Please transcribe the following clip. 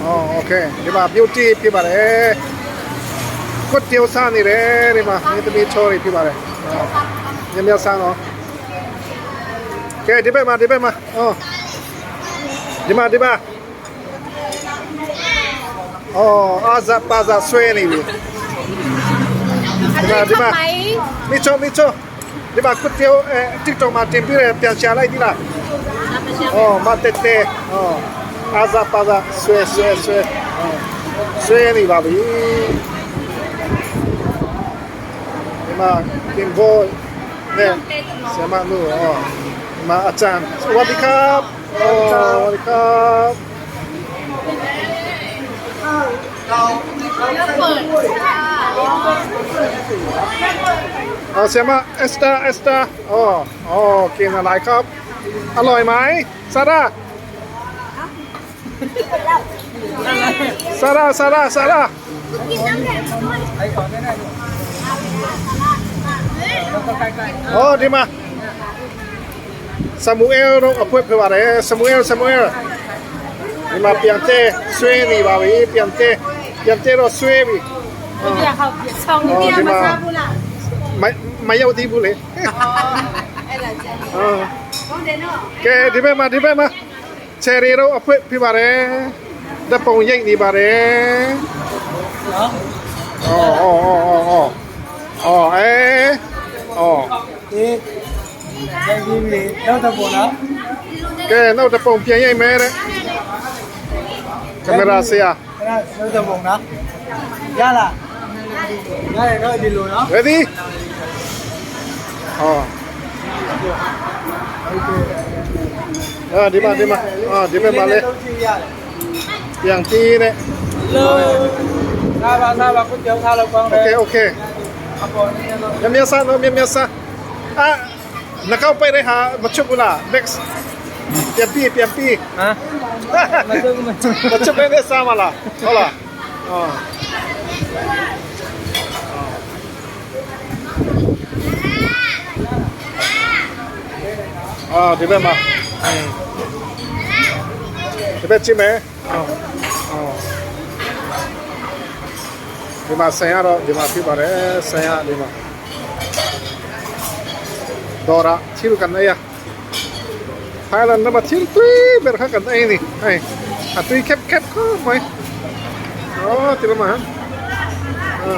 အော်โอเคဒီမှာ beauty ဖြစ်ပါတယ်ကွတ်တေးစားနေတယ်ဒီမှာနေသမီးချောတွေဖြစ်ပါတယ်ညမြဆန်းတော့ကဲဒီဘက်မှာဒီဘက်မှာအော်ဒီမှာဒီမှာအော်အာဇာပါဇာဆွဲနေပြီဒီမှာဒီမှာမိချောမိချောဒီမှာကွတ်တေးအဲ TikTok မှာတင်ပြရပြန်ရှာလိုက်ဒီလား အော်မတက်တဲ့အော်အာဇာပါဇာဆွဲဆွဲဆွဲအော်ဆွဲနေပါပြီဒီမှာကင်ဘောနဲ့ဆရာမတို့အော်ဒီမှာအချန်สวัสดีครับအော်สวัสดีครับ အော်ဆရာမเอสตาเอสตาအော်အော်กินอะไรครับ อร่อยไหมซาร่าซาร่าซาร่าซาร่า กินน้ำแข็งด้วย ไอ้ของแน่ๆแล้วก็ใกล้ โอ้ဒီမှာဆမူအယ်တော့အဖွဲပြပါတယ်ဆမူအယ်ဆမူအယ်ဒီမှာပြန်တဲ့ဆွေးနေပါပြီပြန်တဲ့ပြန်တဲ့တော့ဆွေးပြီ ပြန်ဟောက်ဆောင်း အော်ဒီမှာမမရောက်သေးဘူးလေ အဲ့ဒါကျန် အော် ဟုတ်တယ်နော် ကဲဒီဘက်မှာဒီဘက်မှာချယ်ရီတော့အဖွဲပြပါတယ်တပ်ပုံရိတ်နေပါတယ် ๆเนาะ အော်အော်အော်အော်အော်အဲအော် ဒီရိုက်ပြီးပြီနောက်တော့ပေါ်နော် ကဲနောက်တစ်ပုံပြန်ရိုက်မယ်တဲ့ကင်မရာဆရာ အဲ့ဒါနောက်တော့ပုံနော်ရလားရတယ်တော့ဒီလိုနော် ready အော် โอเค အာဒီမှာဒီမှာအာဒီဘက်မှာလဲ လုံးကြည့်ရတယ် ပြန်တီးတဲ့ လို့စားပါစားပါကိုကြောက်စားလို့ကောင်းတယ် โอเคโอเค အပေါ်နေတော့ မြမဆာနော်မြမဆာအာနှကောက်ပိုက်တဲ့ဟာမချွတ်ဘူးလား mix ပြန်ပြီးပြန်ပြီး ဟမ်မချုပ်မချုပ် မချွတ်ပဲနဲ့စားမလားဟုတ်လားအော်အာဒီဘက်မှာဒီဘက်ကြည့်မယ်အော်အော်ဒီမှာဆိုင်ရတော့ဒီမှာဖြစ်ပါတယ်ဆိုင်ရဒီမှာဒေါ်ရာချီလကန်အေးထိုင်လန်နံပါတ်3ဘယ်ခါကန်အေးနေဟဲ့အတူကပ်ကပ်ကိုမိုင်အော်ဒီမှာအာ